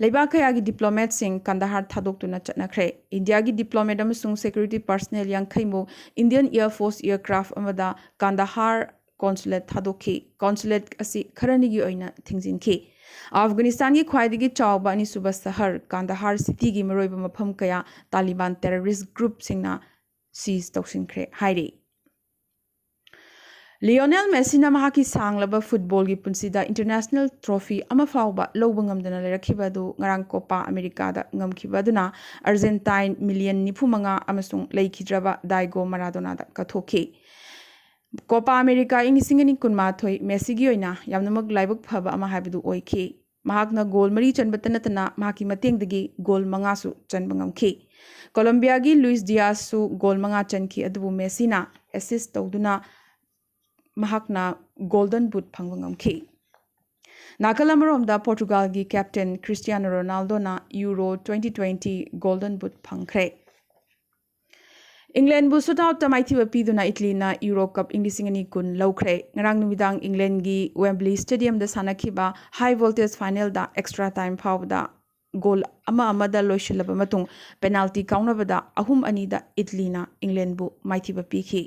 ꯂꯩꯕꯥꯛ ꯀꯌꯥꯒꯤ ꯗꯤꯄ꯭ꯂꯣꯃꯦꯠꯁꯤꯡ ꯀꯥꯟꯗꯍꯥꯔ ꯊꯥꯗꯣꯛꯇꯨꯅ ꯆꯠꯅꯈ꯭ꯔꯦ꯫ ꯏꯟꯗꯤꯌꯥꯒꯤ ꯗꯤꯄ꯭ꯂꯣꯃꯦꯠ ꯑꯃꯁꯨꯡ ꯁꯦꯀ꯭ꯌꯨꯔꯤꯇꯤ ꯄꯔꯁꯅꯦꯜ ꯌꯥꯡꯈꯩꯃꯨꯛ ꯏꯟꯗꯤꯌꯟ ꯑꯦꯌꯔ ꯐꯣꯔꯁ ꯑꯦꯌꯔꯀ꯭ꯔꯥꯐ ꯑꯃꯗ ꯀꯥꯟꯗꯍꯥꯔ ꯀꯣꯟꯁꯨꯂꯦꯠ ꯊꯥꯗꯣꯛꯈꯤ꯫ ꯀꯣꯟꯁꯨꯂꯦꯠ ꯑꯁꯤ ꯈꯔꯅꯤꯒꯤ ꯑꯣꯏꯅ ꯊꯤꯡꯖꯤꯟꯈꯤ꯫ ꯑꯐꯒꯥꯅꯤꯁꯇꯥꯟꯒꯤ ꯈ꯭ꯋꯥꯏꯗꯒꯤ ꯆꯥꯎꯕ ꯑꯅꯤꯁꯨꯕ ꯁꯍꯔ ꯀꯥꯟꯗꯍꯥꯔ ꯁꯤꯇꯤꯒꯤ ꯃꯔꯨꯑꯣꯏꯕ ꯃꯐꯝ ꯀꯌꯥ ꯇꯥꯂꯤꯕꯥꯟ ꯇꯦꯔꯣꯔꯤꯁ ꯒ꯭ꯔꯨꯞꯁꯤꯡꯅ ꯁꯤꯖ ꯇꯧꯁꯤꯟꯈ꯭ꯔꯦ ꯍꯥꯏꯔꯤ꯫ ꯂꯤꯑꯣꯅꯦꯜ ꯃꯦꯁꯤꯅ ꯃꯍꯥꯛꯀꯤ ꯁꯥꯡꯂꯕ ꯐꯨꯠꯕꯣꯜꯒꯤ ꯄꯨꯟꯁꯤꯗ ꯏꯟꯇꯔꯅꯦꯁꯅꯦꯜ ꯇ꯭ꯔꯣꯐꯤ ꯑꯃ ꯐꯥꯎꯕ ꯂꯧꯕ ꯉꯝꯗꯅ ꯂꯩꯔꯛꯈꯤꯕ ꯑꯗꯨ ꯉꯔꯥꯡ ꯀꯣꯄꯥ ꯑꯃꯦꯔꯤꯀꯥꯗ ꯉꯝꯈꯤꯕ ꯑꯗꯨꯅ ꯑꯥꯔꯖꯦꯟꯇꯥꯏꯟ ꯃꯤꯂꯤꯌꯟ ꯅꯤꯐꯨ ꯃꯉꯥ ꯑꯃꯁꯨꯡ ꯂꯩꯈꯤꯗ꯭ꯔꯕ ꯗꯥꯏꯒꯣ ꯃꯔꯥꯗꯣꯅꯥꯗ ꯀꯠꯊꯣꯛꯈꯤ꯫ ꯀꯣꯄꯥ ꯑꯃꯦꯔꯤꯀꯥ ꯏꯪ ꯂꯤꯁꯤꯡ ꯑꯅꯤ ꯀꯨꯟꯃꯥꯊꯣꯏ ꯃꯦꯁꯤꯒꯤ ꯑꯣꯏꯅ ꯌꯥꯝꯅꯃꯛ ꯂꯥꯏꯕꯛ ꯐꯕ ꯑꯃ ꯍꯥꯏꯕꯗꯨ ꯑꯣꯏꯈꯤ꯫ ꯃꯍꯥꯛꯅ ꯒꯣꯜ ꯃꯔꯤ ꯆꯟꯕꯇ ꯅꯠꯇꯅ ꯃꯍꯥꯛꯀꯤ ꯃꯇꯦꯡꯗꯒꯤ ꯒꯣꯜ ꯃꯉꯥꯁꯨ ꯆꯟꯕ ꯉꯝꯈꯤ꯫ ꯀꯣꯂꯝꯕꯤꯌꯥꯒꯤ ꯂꯨꯏꯁ ꯗꯤꯌꯥꯁꯁꯨ ꯒꯣꯜ ꯃꯉꯥ ꯆꯟꯈꯤ, ꯑꯗꯨꯕꯨ ꯃꯦꯁꯤꯅ ꯑꯦꯁꯤꯁ ꯇꯧꯗꯨꯅ ꯃꯍꯥꯛꯅ ꯒꯣꯜꯗꯟ ꯕꯨꯠ ꯐꯪꯕ ꯉꯝꯈꯤ꯫ ꯅꯥꯀꯜ ꯑꯃꯔꯣꯝꯗ ꯄꯣꯔꯇꯨꯒꯥꯜꯒꯤ ꯀꯦꯞꯇꯦꯟ ꯈ꯭ꯔꯤꯁꯇꯤꯌꯥꯅꯣ ꯔꯣꯅꯥꯜꯗꯣꯅ Euro twenty twenty golden boot ꯐꯪꯈ꯭ꯔꯦ꯫ ꯏꯪꯂꯦꯟꯕꯨ ꯁꯨꯠꯑꯥꯎꯠꯇ ꯃꯥꯏꯊꯤꯕ ꯄꯤꯗꯨꯅ ꯏꯇꯂꯤꯅ ꯌꯨꯔꯣ ꯀꯞ ꯏꯪ ꯂꯤꯁꯤꯡ ꯑꯅꯤ ꯀꯨꯟ ꯂꯧꯈ꯭ꯔꯦ꯫ ꯉꯔꯥꯡ ꯅꯨꯃꯤꯗꯥꯡ ꯏꯪꯂꯦꯟꯒꯤ ꯋꯦꯝꯕ꯭ꯂꯤ ꯁ꯭ꯇꯦꯗꯤꯌꯝꯗ ꯁꯥꯟꯅꯈꯤꯕ ꯍꯥꯏ ꯚꯣꯜꯇꯦꯖ ꯐꯥꯏꯅꯦꯜꯗ ꯑꯦꯛꯁꯇ꯭ꯔꯥ ꯇꯥꯏꯝ ꯐꯥꯎꯕꯗ ꯒꯣꯜ ꯑꯃ ꯑꯃꯗ ꯂꯣꯏꯁꯤꯜꯂꯕ ꯃꯇꯨꯡ ꯄꯦꯅꯥꯜꯇꯤ ꯀꯥꯎꯅꯕꯗ ꯑꯍꯨꯝ ꯑꯅꯤꯗ ꯏꯇꯂꯤꯅ ꯏꯪꯂꯦꯟꯕꯨ ꯃꯥꯏꯊꯤꯕ ꯄꯤꯈꯤ꯫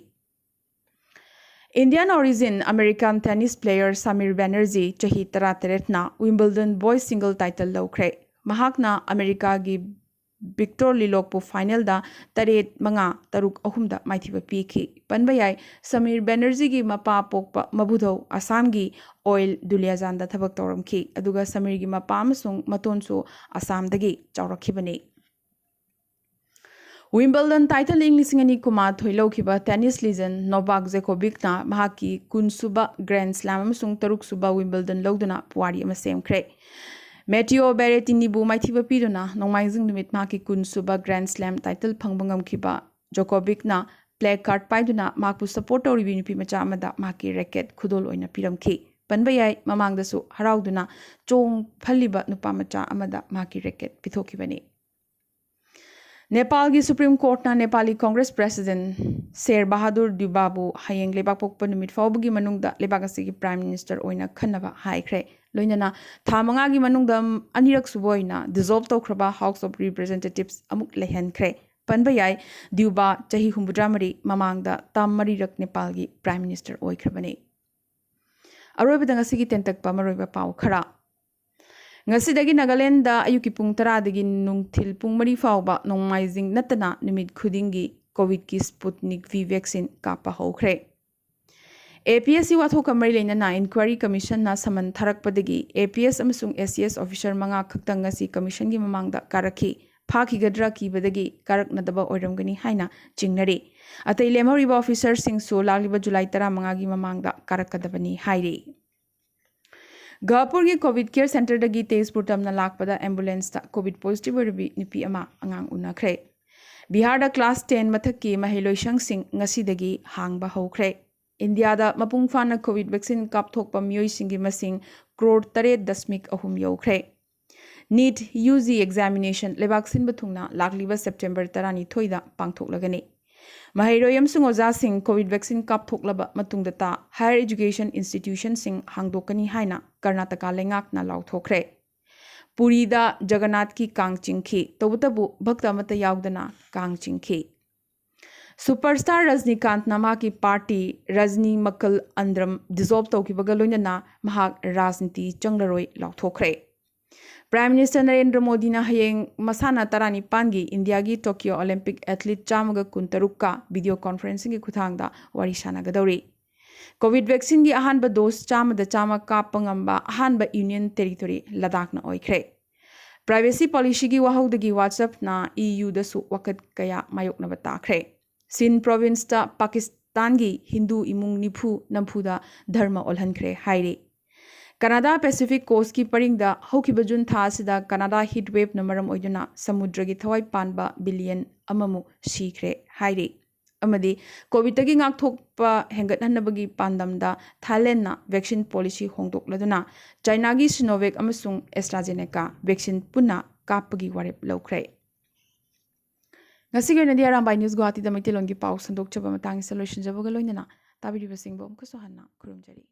Indian origin American tennis player Samir Banerjee ꯆꯍꯤ ꯇꯔꯥꯇꯔꯦꯠꯅ ꯋꯤꯝꯕꯜꯗꯟ ꯕꯣꯏꯁ ꯁꯤꯡꯒꯜ ꯇꯥꯏꯇꯜ ꯂꯧꯈ꯭ꯔꯦ꯫ ꯃꯍꯥꯛꯅ ꯑꯃꯦꯔꯤꯀꯥꯒꯤ ꯕꯤꯛꯇꯣꯔ ꯂꯤꯂꯣꯛꯄꯨ ꯐꯥꯏꯅꯦꯜꯗ ꯇꯔꯦꯠ ꯃꯉꯥ, ꯇꯔꯨꯛ ꯑꯍꯨꯝꯗ ꯃꯥꯏꯊꯤꯕ ꯄꯤꯈꯤ꯫ ꯄꯟꯕ ꯌꯥꯏ, ꯁꯃꯤꯔ ꯕꯦꯅꯔꯖꯤꯒꯤ ꯃꯄꯥ ꯄꯣꯛꯄ ꯃꯕꯨꯙꯧ ꯑꯁꯥꯝꯒꯤ ꯑꯣꯏꯜ ꯗꯨꯂꯤꯌꯥꯖꯥꯟꯗ ꯊꯕꯛ ꯇꯧꯔꯝꯈꯤ, ꯑꯗꯨꯒ ꯁꯃꯤꯔꯒꯤ ꯃꯄꯥ ꯑꯃꯁꯨꯡ ꯃꯇꯣꯟꯁꯨ ꯑꯁꯥꯝꯗꯒꯤ ꯆꯥꯎꯔꯛꯈꯤꯕꯅꯤ꯫ ꯋꯤꯝꯕꯜꯗꯟ ꯇꯥꯏꯇꯜ ꯏꯪ ꯂꯤꯁꯤꯡ ꯑꯅꯤ ꯀꯨꯟꯃꯥꯊꯣꯏ ꯂꯧꯈꯤꯕ ꯇꯦꯅꯤꯁ ꯂꯤꯖꯦꯟ ꯅꯣꯚꯥꯛ ꯖꯦꯀꯣꯕꯤꯛꯅ ꯃꯍꯥꯛꯀꯤ ꯀꯨꯟ ꯁꯨꯕ ꯒ꯭ꯔꯦꯟ ꯁ꯭ꯂꯥꯝ ꯑꯃꯁꯨꯡ ꯇꯔꯨꯛ ꯁꯨꯕ ꯋꯤꯝꯕꯜꯗꯟ ꯂꯧꯗꯨꯅ ꯄꯨꯋꯥꯔꯤ ꯑꯃ ꯁꯦꯝꯈ꯭ꯔꯦ꯫ ꯃꯦꯇꯤꯑꯣ ꯕꯦꯔꯦꯇꯤꯅꯤꯕꯨ ꯃꯥꯏꯊꯤꯕ ꯄꯤꯗꯨꯅ ꯅꯣꯡꯃꯥꯏꯖꯤꯡ ꯅꯨꯃꯤꯠ ꯃꯍꯥꯛꯀꯤ ꯀꯨꯟ ꯁꯨꯕ ꯒ꯭ꯔꯦꯟ ꯁ꯭ꯂꯥꯝ ꯇꯥꯏꯇꯜ ꯐꯪꯕ ꯉꯝꯈꯤꯕ ꯖꯣꯀꯣꯕꯤꯛꯅ ꯄ꯭ꯂꯦ ꯀꯥꯔꯗ ꯄꯥꯏꯗꯨꯅ ꯃꯍꯥꯛꯄꯨ ꯁꯄꯣꯔꯠ ꯇꯧꯔꯤꯕꯤ ꯅꯨꯄꯤ ꯃꯆꯥ ꯑꯃꯗ ꯃꯍꯥꯛꯀꯤ ꯔꯦꯀꯦꯠ ꯈꯨꯗꯣꯜ ꯑꯣꯏꯅ ꯄꯤꯔꯝꯈꯤ꯫ ꯄꯟꯕ ꯌꯥꯏ, ꯃꯃꯥꯡꯗꯁꯨ ꯍꯔꯥꯎꯗꯨꯅ ꯆꯣꯡ ꯐꯜꯂꯤꯕ ꯅꯨꯄꯥ ꯃꯆꯥ ꯑꯃꯗ ꯃꯍꯥꯛꯀꯤ ꯔꯦꯀꯦꯠ ꯄꯤꯊꯣꯛꯈꯤꯕꯅꯤ꯫ ꯅꯦꯄꯥꯜꯒꯤ ꯁꯨꯄ꯭ꯔꯤꯝ ꯀꯣꯔꯠꯅ ꯅꯦꯄꯥꯂꯤ ꯀꯣꯡꯒ꯭ꯔꯦꯁ ꯄ꯭ꯔꯦꯁꯤꯗꯦꯟꯠ ꯁꯦꯔ ꯕꯍꯥꯗꯨꯔ ꯗ꯭ꯌꯨꯕꯥꯕꯨ ꯍꯌꯦꯡ ꯂꯩꯕꯥꯛꯄꯣꯛꯄ ꯅꯨꯃꯤꯠ ꯐꯥꯎꯕꯒꯤ ꯃꯅꯨꯡꯗ ꯂꯩꯕꯥꯛ ꯑꯁꯤꯒꯤ ꯄ꯭ꯔꯥꯏꯝ ꯃꯤꯅꯤꯁꯇꯔ ꯑꯣꯏꯅ ꯈꯟꯅꯕ ꯍꯥꯏꯈ꯭ꯔꯦ꯫ ꯂꯣꯏꯅꯅ ꯊꯥ ꯃꯉꯥꯒꯤ ꯃꯅꯨꯡꯗ ꯑꯅꯤꯔꯛ ꯁꯨꯕ ꯑꯣꯏꯅ ꯗꯤꯖꯣꯜꯕ ꯇꯧꯈ꯭ꯔꯕ ꯍꯥꯎꯁ ꯑꯣꯐ ꯔꯤꯄ꯭ꯔꯖꯦꯟꯇꯦꯇꯤꯚꯁ ꯑꯃꯨꯛ ꯂꯩꯍꯟꯈ꯭ꯔꯦ꯫ ꯄꯟꯕ ꯌꯥꯏ, ꯗ꯭ꯌꯨꯕꯥ ꯆꯍꯤ ꯍꯨꯝꯐꯨꯇꯔꯥ ꯃꯔꯤ ꯃꯃꯥꯡꯗ ꯇꯥꯝ ꯃꯔꯤꯔꯛ ꯅꯦꯄꯥꯜꯒꯤ ꯄ꯭ꯔꯥꯏꯝ ꯃꯤꯅꯤꯁꯇꯔ ꯑꯣꯏꯈ꯭ꯔꯕꯅꯤ꯫ ꯑꯔꯣꯏꯕꯗ ꯉꯁꯤꯒꯤ ꯇꯦꯟꯇꯛꯄ ꯃꯔꯨꯑꯣꯏꯕ ꯄꯥꯎ ꯈꯔ꯫ ꯉꯁꯤꯗꯒꯤ ꯅꯥꯒꯥꯂꯦꯟꯗ ꯑꯌꯨꯛꯀꯤ ꯄꯨꯡ ꯇꯔꯥꯗꯒꯤ ꯅꯨꯡꯊꯤꯜ ꯄꯨꯡ ꯃꯔꯤ ꯐꯥꯎꯕ ꯅꯣꯡꯃꯥꯏꯖꯤꯡ ꯅꯠꯇꯅ ꯅꯨꯃꯤꯠ ꯈꯨꯗꯤꯡꯒꯤ ꯀꯣꯚꯤꯗꯀꯤ ꯁ꯭ꯄꯨꯠꯅꯤꯛ ꯚꯤ ꯚꯦꯛꯁꯤꯟ ꯀꯥꯞꯄ ꯍꯧꯈ꯭ꯔꯦ꯫ ꯑꯦ ꯄꯤ ꯑꯦꯁ ꯁꯤ ꯋꯥꯊꯣꯛꯀ ꯃꯔꯤ ꯂꯩꯅꯅ ꯏꯟꯀ꯭ꯋꯥꯏꯔꯤ ꯀꯃꯤꯁꯟꯅ ꯁꯃꯟ ꯊꯥꯔꯛꯄꯗꯒꯤ ꯑꯦ ꯄꯤ ꯑꯦꯁ ꯑꯃꯁꯨꯡ ꯑꯦ ꯁꯤ ꯑꯦꯁ ꯑꯣꯐꯤꯁꯔ ꯃꯉꯥ ꯈꯛꯇꯪ ꯉꯁꯤ ꯀꯃꯤꯁꯟꯒꯤ ꯃꯃꯥꯡꯗ ꯀꯥꯔꯛꯈꯤ꯫ ꯐꯥꯈꯤꯒꯗ꯭ꯔꯥ ꯀꯤꯕꯗꯒꯤ ꯀꯥꯔꯛꯅꯗꯕ ꯑꯣꯏꯔꯝꯒꯅꯤ ꯍꯥꯏꯅ ꯆꯤꯡꯅꯔꯤ꯫ ꯑꯇꯩ ꯂꯦꯝꯍꯧꯔꯤꯕ ꯑꯣꯐꯤꯁꯔꯁꯤꯡꯁꯨ ꯂꯥꯛꯂꯤꯕ ꯖꯨꯂꯥꯏ ꯇꯔꯥꯃꯉꯥꯒꯤ ꯃꯃꯥꯡꯗ ꯀꯥꯔꯛꯀꯗꯕꯅꯤ ꯍꯥꯏꯔꯤ꯫ ꯒꯍꯄꯨꯔꯒꯤ ꯀꯣꯚꯤꯗ ꯀꯦꯌꯔ ꯁꯦꯟꯇꯔꯗꯒꯤ ꯇꯦꯖꯄꯨꯔ ꯇꯝꯅ ꯂꯥꯛꯄꯗ ꯑꯦꯝꯕꯨꯂꯦꯟꯁꯇ ꯀꯣꯚꯤꯗ ꯄꯣꯖꯤꯇꯤꯚ ꯑꯣꯏꯔꯕꯤ ꯅꯨꯄꯤ ꯑꯃ ꯑꯉꯥꯡ ꯎꯅꯈ꯭ꯔꯦ꯫ ꯕꯤꯍꯥꯔꯗ ꯀ꯭ꯂꯥꯁ ꯇꯦꯟ ꯃꯊꯛꯀꯤ ꯃꯍꯩꯂꯣꯏꯁꯪꯁꯤꯡ ꯉꯁꯤꯗꯒꯤ ꯍꯥꯡꯕ ꯍꯧꯈ꯭ꯔꯦ꯫ ꯏꯟꯗꯤꯌꯥꯗ ꯃꯄꯨꯡ ꯐꯥꯅ ꯀꯣꯚꯤꯗ ꯚꯦꯛꯁꯤꯟ ꯀꯥꯞꯊꯣꯛꯄ ꯃꯤꯑꯣꯏꯁꯤꯡꯒꯤ ꯃꯁꯤꯡ ꯀ꯭ꯔꯣꯔ ꯇꯔꯦꯠ ꯗꯁꯃꯤꯛ ꯑꯍꯨꯝ ꯌꯧꯈ꯭ꯔꯦ꯫ ꯅꯤꯠ ꯌꯨ ꯖꯤ ꯑꯦꯛꯖꯥꯃꯤꯅꯦꯁꯟ ꯂꯩꯕꯥꯛ ꯁꯤꯟꯕ ꯊꯨꯡꯅ ꯂꯥꯛꯂꯤꯕ ꯁꯦꯞꯇꯦꯝꯕꯔ ꯇꯔꯥꯅꯤꯊꯣꯏꯗ ꯄꯥꯡꯊꯣꯛꯂꯒꯅꯤ꯫ ꯃꯍꯩꯔꯣꯏ ꯑꯃꯁꯨꯡ ꯑꯣꯖꯥꯁꯤꯡ ꯀꯣꯚꯤꯗ ꯚꯦꯛꯁꯤꯟ ꯀꯥꯞꯊꯣꯛꯂꯕ ꯃꯇꯨꯡꯗꯇ ꯍꯥꯌꯔ ꯑꯦꯖꯨꯀꯦꯁꯟ ꯏꯟꯁꯇꯤꯇ꯭ꯌꯨꯁꯟꯁꯤꯡ ꯍꯥꯡꯗꯣꯛꯀꯅꯤ ꯍꯥꯏꯅ ꯀꯔꯅꯥꯇꯀꯥ ꯂꯩꯉꯥꯛꯅ ꯂꯥꯎꯊꯣꯛꯈ꯭ꯔꯦ꯫ ꯄꯨꯔꯤꯗ ꯖꯒꯟꯅꯥꯊꯀꯤ ꯀꯥꯡ ꯆꯤꯡꯈꯤ꯫ ꯇꯧꯕꯇꯕꯨ ꯚꯛꯇ ꯑꯃꯠꯇ ꯌꯥꯎꯗꯅ ꯀꯥꯡ ꯆꯤꯡꯈꯤ꯫ ꯁꯨꯄꯔꯁ꯭ꯇꯥꯔ ꯔꯖꯅꯤꯀꯥꯟꯠꯅ ꯃꯍꯥꯛꯀꯤ ꯄꯥꯔꯇꯤ ꯔꯖꯅꯤ ꯃꯀꯜ ꯑꯟꯗ꯭ꯔꯝ ꯗꯤꯖꯣꯜꯕ ꯇꯧꯈꯤꯕꯒ ꯂꯣꯏꯅꯅ ꯃꯍꯥꯛ ꯔꯥꯖꯅꯤꯇꯤ ꯆꯪꯂꯔꯣꯏ ꯂꯥꯎꯊꯣꯛꯈ꯭ꯔꯦ꯫ Prime Minister ꯅꯔꯦꯟꯗ꯭ꯔ ꯃꯣꯗꯤꯅ ꯍꯌꯦꯡ ꯃꯁꯥꯟꯅ ꯇꯔꯥꯅꯤꯄꯥꯟꯒꯤ ꯏꯟꯗꯤꯌꯥꯒꯤ ꯇꯣꯀꯤꯌꯣ ꯑꯣꯂꯤꯝꯄꯤꯛ ꯑꯦꯊꯂꯤꯠ ꯆꯥꯝꯃꯒ ꯀꯨꯟꯇꯔꯨꯛꯀ ꯚꯤꯗꯤꯑꯣ ꯀꯣꯟꯐꯔꯦꯟꯁꯤꯡꯒꯤ ꯈꯨꯠꯊꯥꯡꯗ ꯋꯥꯔꯤ ꯁꯥꯟꯅꯒꯗꯧꯔꯤ꯫ ꯀꯣꯚꯤꯗ ꯚꯦꯛꯁꯤꯟꯒꯤ ꯑꯍꯥꯟꯕ ꯗꯣꯁ ꯆꯥꯝꯃꯗ ꯆꯥꯝꯃ ꯀꯥꯞꯄ ꯉꯝꯕ ꯑꯍꯥꯟꯕ ꯌꯨꯅꯤꯌꯟ ꯇꯦꯔꯤꯇꯣꯔꯤ ꯂꯗꯥꯈꯅ ꯑꯣꯏꯈ꯭ꯔꯦ꯫ ꯄ꯭ꯔꯥꯏꯚꯦꯁꯤ ꯄꯣꯂꯤꯁꯤꯒꯤ ꯋꯥꯍꯧꯗꯒꯤ WhatsAppꯅ EUꯗꯁꯨ ꯋꯥꯀꯠ ꯀꯌꯥ ꯃꯥꯌꯣꯛꯅꯕ ꯇꯥꯈ꯭ꯔꯦ꯫ ꯁꯤꯟ ꯄ꯭ꯔꯣꯚꯤꯟꯁꯇ ꯄꯥꯀꯤꯁꯇꯥꯟꯒꯤ ꯍꯤꯟꯗꯨ ꯏꯃꯨꯡ ꯅꯤꯐꯨ ꯅꯝꯐꯨꯗ ꯙꯔꯃ ꯑꯣꯜꯍꯟꯈ꯭ꯔꯦ ꯍꯥꯏꯔꯤ꯫ ꯀꯅꯥꯗꯥ ꯄꯦꯁꯤꯐꯤꯛ ꯀꯣꯁꯀꯤ ꯄꯔꯤꯡꯗ ꯍꯧꯈꯤꯕ ꯖꯨꯟ ꯊꯥ ꯑꯁꯤꯗ ꯀꯅꯥꯗꯥ ꯍꯤꯠ ꯋꯦꯞꯅ ꯃꯔꯝ ꯑꯣꯏꯗꯨꯅ ꯁꯃꯨꯗ꯭ꯔꯒꯤ ꯊꯋꯥꯏ ꯄꯥꯟꯕ ꯕꯤꯂꯤꯌꯟ ꯑꯃꯃꯨꯛ ꯁꯤꯈ꯭ꯔꯦ ꯍꯥꯏꯔꯤ꯫ ꯑꯃꯗꯤ ꯀꯣꯚꯤꯗꯇꯒꯤ ꯉꯥꯛꯊꯣꯛꯄ ꯍꯦꯟꯒꯠꯍꯟꯅꯕꯒꯤ ꯄꯥꯟꯗꯝꯗ ꯊꯥꯏꯂꯦꯟꯗꯅ ꯚꯦꯛꯁꯤꯟ ꯄꯣꯂꯤꯁꯤ ꯍꯣꯡꯗꯣꯛꯂꯗꯨꯅ ꯆꯥꯏꯅꯥꯒꯤ ꯁꯤꯅꯣꯚꯦꯛ ꯑꯃꯁꯨꯡ AstraZeneca ꯚꯦꯛꯁꯤꯟ ꯄꯨꯟꯅ ꯀꯥꯞꯄꯒꯤ ꯋꯥꯔꯦꯞ ꯂꯧꯈ꯭ꯔꯦ꯫ ꯉꯁꯤꯒꯤ ꯑꯣꯏꯅꯗꯤ ꯑꯔꯥꯝꯕꯥꯏ ꯅ꯭ꯌꯨꯁ ꯒꯨꯋꯥꯍꯥꯇꯤꯗ ꯃꯩꯇꯩꯂꯣꯟꯒꯤ ꯄꯥꯎ ꯁꯟꯗꯣꯛꯆꯕ ꯃꯇꯥꯡ ꯑꯁꯤꯗ ꯂꯣꯏꯁꯤꯟꯖꯕꯒ ꯂꯣꯏꯅꯅ ꯇꯥꯕꯤꯔꯤꯕꯁꯤꯡꯕꯨ ꯑꯃꯨꯛꯀꯁꯨ ꯍꯟꯅ ꯈꯨꯔꯨꯝꯖꯔꯤ꯫